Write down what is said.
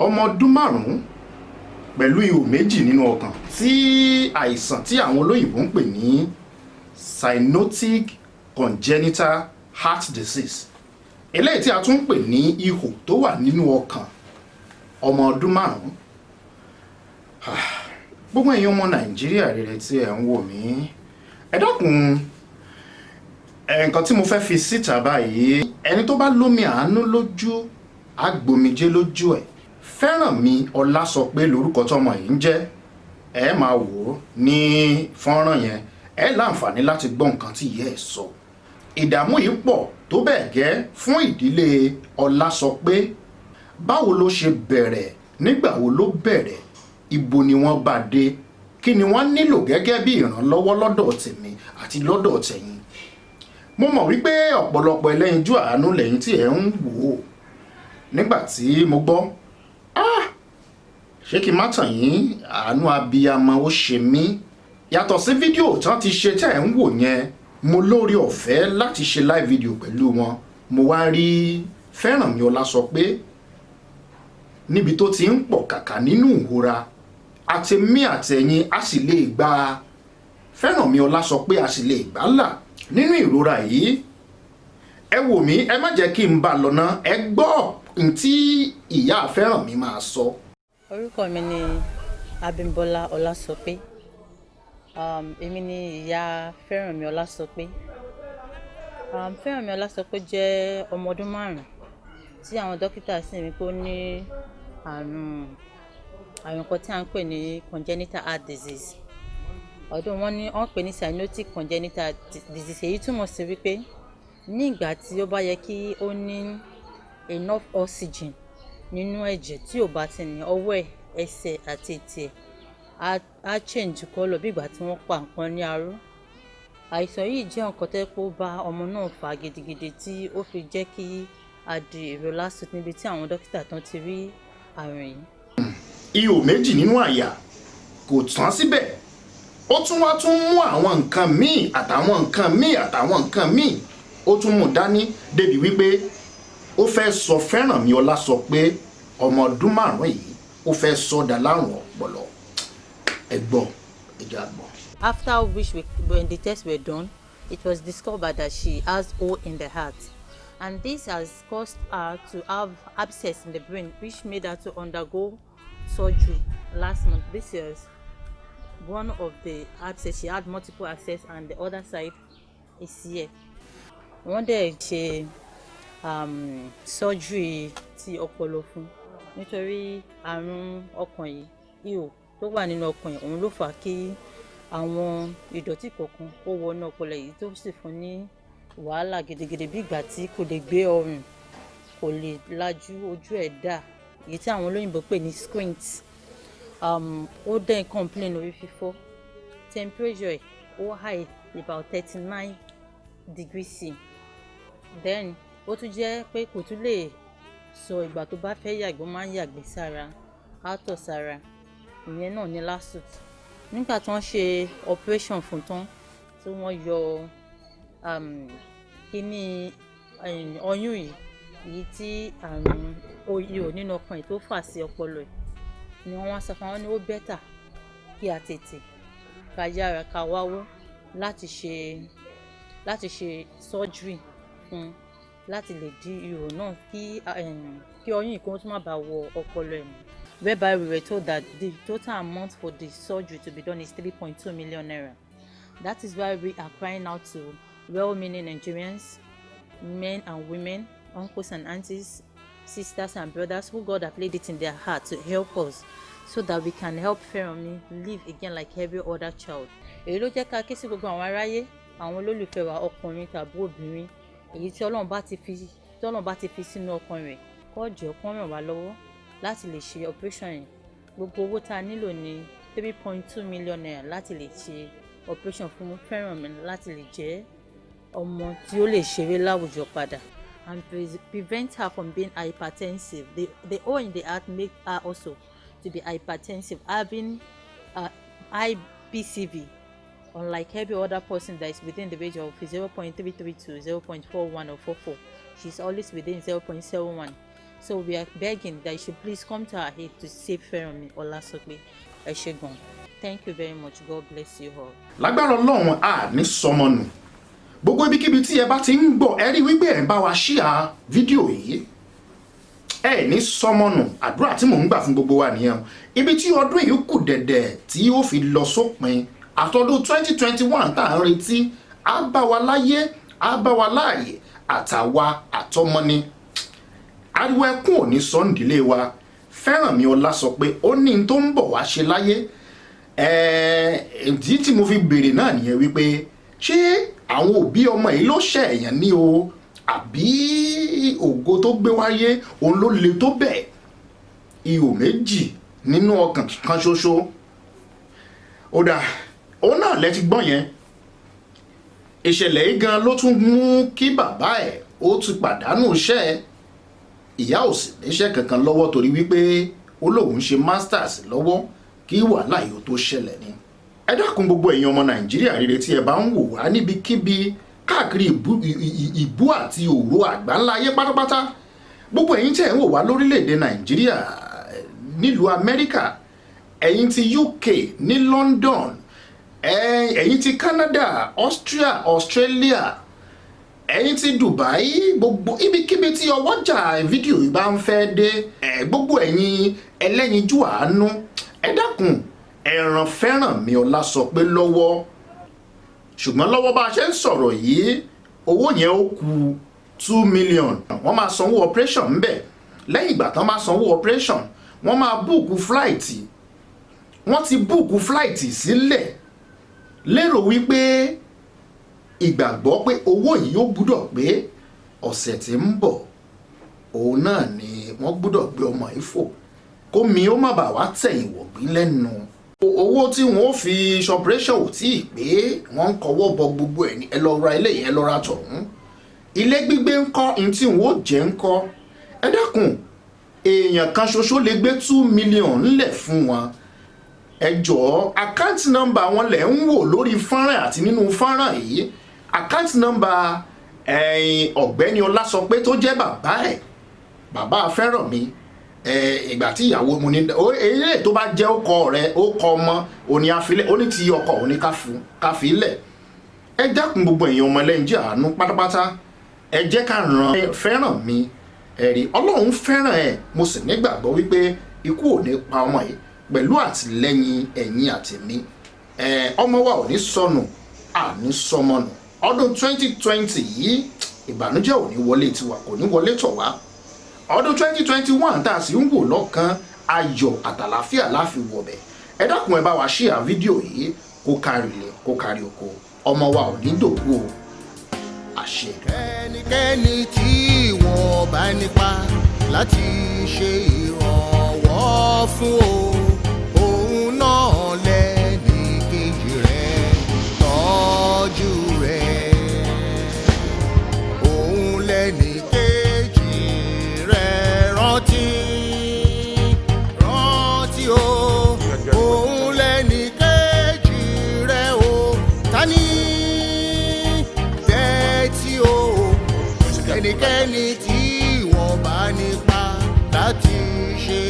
Ọmọ ọdún 5 pẹ̀lú ihò méjì nínú ọkàn, tí àìsàn tí àwọn olóyìnbó ń pè ní cyanotic congenital heart disease, eléyìí tí a tún ń pè ní ihò tó wà nínú ọkàn. Ọmọ ọdún 5. Gbogbo ẹ̀yin ọmọ Nàìjíríà rere tí ẹ̀ ń wò mí, ẹ dákun, nǹkan tí mo fẹ́ fi síta báyìí, ẹni tó bá lómi àánú lójú, agbomijé lójú ẹ̀. Fẹ́rànmi Ọlásọpé lórúkọ tọmọ yìí ń jẹ́. Ẹ máa wò ó ní fọ́nrán yẹn, ẹ láǹfààní láti gbọ́ nǹkan tí ìyá ẹ̀ sọ. Ìdààmú yìí pọ̀ tó bẹ́ẹ̀ gẹ́ fún ìdílé Ọlásọpé. Báwo ló ṣe bẹ̀rẹ̀? Nígbà wo ló bẹ̀rẹ̀? Ibo ni wọ́n bá dé? Kí ni wọ́n nílò gẹ́gẹ́ bí ìrànlọ́wọ́ lọ́dọ̀ tèmi àti lọ́dọ̀ tẹ̀yin? Mo mọ̀ wípé ọ̀pọ̀lọpọ̀ ẹlẹ́yinjú àánú lẹ́yìn tí ẹ̀ ń wò ó. Nígbà tí mo gbọ́, ah, ṣé kí n má tàn yín, àánú abiyamọ ó ṣe mí. Yàtọ̀ sí fídíò tán ti ṣe tẹ́ ẹ̀ ń wò yẹn, mo lórí ọ̀fẹ́ láti ṣe live video pẹ̀lú wọn. Mo wá rí Fẹ́rànmi Ọlásọpé níbi tó ti ń pọ̀ kàkà nínú ìhora. Àtẹ̀mí àtẹ̀yìn a sì lè gba Fẹ́rànmi Ọlásọpé, a sì lè gbà là nínú ìrora yìí. Ẹ wò mí, ẹ má jẹ́ kí n bá lọ ná, ẹ gbọ́ ntí ìyá Fẹ́rànmi máa sọ. Orúkọ mi ni Abímbọ́lá Ọlásọpé. Èmi ni ìyá Fẹ́rànmi Ọlásọpé. Fẹ́rànmi Ọlásọpé jẹ́ ọmọ ọdún 5 tí àwọn dókítà sì ní pé ó ní àrùn kan tí à ń pè ní congenital heart disease. Ọdún wọn ní wọ́n pè ní cyanotic congenital disease. Èyí túmọ̀ sí wípé ní ìgbà tí ó bá yẹ kí ó ní enough oxygen nínú ẹ̀jẹ̀, tí ò bá ti ní, ọwọ́ ẹ̀, ẹsẹ̀ àti ètè ẹ̀ á change colour bí ìgbà tí wọ́n pa nǹkan ní aró. Àìsàn yìí jẹ́ nǹkan tó jẹ́ pé ó bá ọmọ náà fà gidigidi, tí ó fi jẹ́ kí a di èrò LASUTH, níbi tí àwọn dókítà tán ti rí àrùn yìí. Ihò méjì nínú àyà kò tán síbẹ̀, ó tún wá tún mú àwọn nǹkan míì àtàwọn nǹkan míì àtàwọn nǹkan míì, ó tún mú dání débi wípé ó fẹ́ sọ Fẹ́rànmi Ọlásọpé, ọmọ ọdún 5 yìí, ó fẹ́ sọ dà lárùn ọpọlọ. Ẹ gbọ́, ẹ jẹ́ á gbọ́. After which when the tests were done, it was discovered that she has hole in the heart. And this has caused her to have abscess in the brain, which made her to undergo surgery last month. This is one of the abscess. She had multiple abscess and the other side is here. Wọ́n dẹ̀ ṣe surgery ti ọpọlọ fún, nítorí àrùn ọkàn yìí, ihò tó wà nínú ọkàn yìí, òun ló fà á kí àwọn ìdọ̀tí kọ̀ọ̀kan ó wọnú ọpọlọ yìí, tó sì fún ní wàhálà gidigidi, bí ìgbà tí kò lè gbé ọrùn, kò lè lajú, ojú ẹ̀ dà, èyí tí àwọn olóyìnbó pè ní squint. Ó dẹ̀ complain orí fífọ́. Temperature ẹ̀ ó high, about 39 degrees C. Then ó tún jẹ́ pé kò tún lè sọ ìgbà tó bá fẹ́ yàgbẹ́, ó máa ń yàgbẹ́ sára, á tọ̀ sára. Ìyẹn náà ní LASUTH. Nígbà tí wọ́n ṣe operation fún tán, tí wọ́n yọ kíní ọyún yìí, èyí tí àrùn ihò nínú ọkàn yìí tó fà sí ọpọlọ ẹ̀, ni wọ́n wá sọ fún wọn ní ó better kí a tètè ká yára ká wáwó láti ṣe surgery fún un, láti lè dí ihò náà, kí ọyún yìí kó tún má bàa wọ ọpọlọ ẹ̀ mọ́. Whereby we were told that the total amount for the surgery to be done is 3.2 million naira. That is why we are crying out to well-meaning Nigerians, men and women, uncles and aunties, sisters and brothers who God have laid it in their heart to help us so that we can help Feranmi live again like every other child. Èyí ló jẹ́ ká ké sí gbogbo àwọn aráyé, àwọn olólùfẹ́ wa, ọkùnrin tàbí obìnrin, èyí tí Ọlọ́run bá ti fi sínú ọkàn rẹ̀, kó jọ̀ọ́, kó ràn wá lọ́wọ́ láti lè ṣe operation yìí. Gbogbo owó tá a nílò ní 3.2 million naira láti lè ṣe operation fún Fẹ́rànmi, láti lè jẹ́ ọmọ tí ó lè ṣeré láwùjọ padà and prevent her from being hypertensive. The hole in the heart make her also to be hypertensive, having high PCV, unlike every other person that is within the range of 0.33 to 0.41 or 44. She's always within 0.71. So we are begging that you should please come to our aid to save Feranmi Olasope. Ẹ ṣé gan. Thank you very much. God bless you all. Lágbára Ọlọ́run, a ní sọmọ nù. Gbogbo ibikíbi tí ẹ bá ti ń gbọ́, ẹ rí wípé ẹ ń bá wa share fídíò yìí. Ẹ ní sọmọ nù. Àdúrà tí mò ń gbà fún gbogbo wa nìyẹn o. Ibi tí ọdún yìí kù dẹ̀dẹ̀ tí ó fi lọ sópin, àtọdún 2021 tá à ń retí, á bá wa láyé, á bá wa láàyè, àtàwa àtọmọ ni. Ariwo ẹkún ò ní sọ nídìílé wa. Fẹ́rànmi Ọlá sọ pé ó ní n tó ń bọ̀ wá ṣe láyé. Ìdí tí mo fi béèrè náà nìyẹn wípé ṣé àwọn òbí ọmọ yìí ló ṣe èèyàn ní o, àbí ògo tó gbé wáyé òun ló le tó bẹ́ẹ̀, ihò méjì nínú ọkàn kan ṣoṣo? Ó dà, òun náà lẹ ti gbọ́ yẹn. Ìṣẹ̀lẹ̀ yìí gan ló tún mú kí bàbá ẹ̀ ó ti pàdánù iṣẹ́ ẹ̀. Ìyá ò sì níṣẹ́ kankan lọ́wọ́ torí wípé ó lóun ṣe masters lọ́wọ́ kí wàhálà yìí ó tó ṣẹlẹ̀ ni. Ẹ dákun, gbogbo èèyàn ọmọ Nàìjíríà rere tí ẹ bá ń wò wá níbikíbi káàkiri ìbú àti òru àgbáńlá ayé pátápátá, gbogbo ẹ̀yin tí ẹ̀ ń wò wá lórílẹ̀‐èdè Nàìjíríà, nílùú Amẹ́ríkà, ẹ̀yin ti UK ní London, ẹ̀yin ti Canada, Austria, Australia, ẹ̀yin ti Dubai, gbogbo ibikíbi tí ọwọ́jà fídíò yìí bá ń fẹ́ dé, gbogbo ẹ̀yin ẹlẹ́yinjú àánú, ẹ dákun, ẹ ràn Fẹ́rànmi Ọlá sọ pé lọ́wọ́. Ṣùgbọ́n lọ́wọ́ bá a ṣe ń sọ̀rọ̀ yìí, owó yẹn ó kù 2 million. Wọ́n máa sanwó operation ńbẹ̀. Lẹ́yìn ìgbà tán máa sanwó operation, wọ́n máa book flight. Wọ́n ti book flight sílẹ̀, lérò wípé ìgbàgbọ́ pé owó yìí ó gbúdọ̀ pé ọ̀sẹ̀ tí ń bọ̀, òun náà ni wọ́n gbúdọ̀ gbé ọmọ yìí fò, kó mi ó má bàa wá tẹ̀yìn wọ̀gbìn lẹ́nu. Owó tí wọ́n ó fi operation ò tí ì pé. Wọ́n ń kọwọ́ bọ gbogbo ẹ̀ ní ẹ lọ ra ilé yẹn, ẹ lọ ra tọ̀hún, ilé gbígbé ń kọ́, ní tí wọ́n ó jẹ́ ń kọ́. Ẹ dákun, èèyàn kan ṣoṣo lè gbé 2 million ńlẹ̀ fún wọn? Ẹ jọ̀ọ́, account number wọn lẹ̀ ń wò lórí fọ́nrán àti nínú fọ́nrán yìí. Account number ẹ̀yìn ọ̀gbẹ́ni Ọlásọpé tó jẹ́ bàbá ẹ̀, bàbá Fẹ́rànmi. Ìgbà tí ìyàwó mo ní eré tó bá jẹ́ ó kọ rẹ̀, ó kọ ọmọ òní àfilẹ̀, ó ní ti ọkọ òní káfílẹ̀. Ẹ dákun, gbogbo èèyàn ọmọ ẹlẹ́yinjú àánú pátápátá, ẹ jẹ́ ká ràn Fẹ́rànmi. Ẹ̀rí Ọlọ́run fẹ́ràn ẹ̀. Mo sì nígbàgbọ́ wípé ikú ò ní pa ọmọ yìí pẹ̀lú àtìlẹ́yìn ẹ̀yin àtẹ̀mí. Ọmọ wa ò ní sọnù, àní sọmọ nù. Ọdún 2020 yìí, ìbànújẹ́ ò ní wọlé tiwa, kò ní wọlé tọ̀ wá. Ọdún 2021 tá a sì ń wò lọ́kàn, ayọ̀ àtàlàfíà láfi wọ̀bẹ̀. Ẹ dákun, ẹ bá wa share fídíò yìí kó kárí ilé, kó kárí oko. Ọmọ wa ò ní dòkú o. Àṣẹ. Ẹnikẹ́ni tí wọ́n bá nípa láti ṣe ìrànwọ́ fún o, òun náà lẹ́ni kejì rẹ̀, tọ́jú rẹ̀. Òun lẹ́ni kejì rẹ̀, rántí, rántí o, òun lẹ́ni kejì rẹ̀ o. Tani tẹ́tí o, ẹnikẹ́ni tí wọ́n bá nípa láti ṣe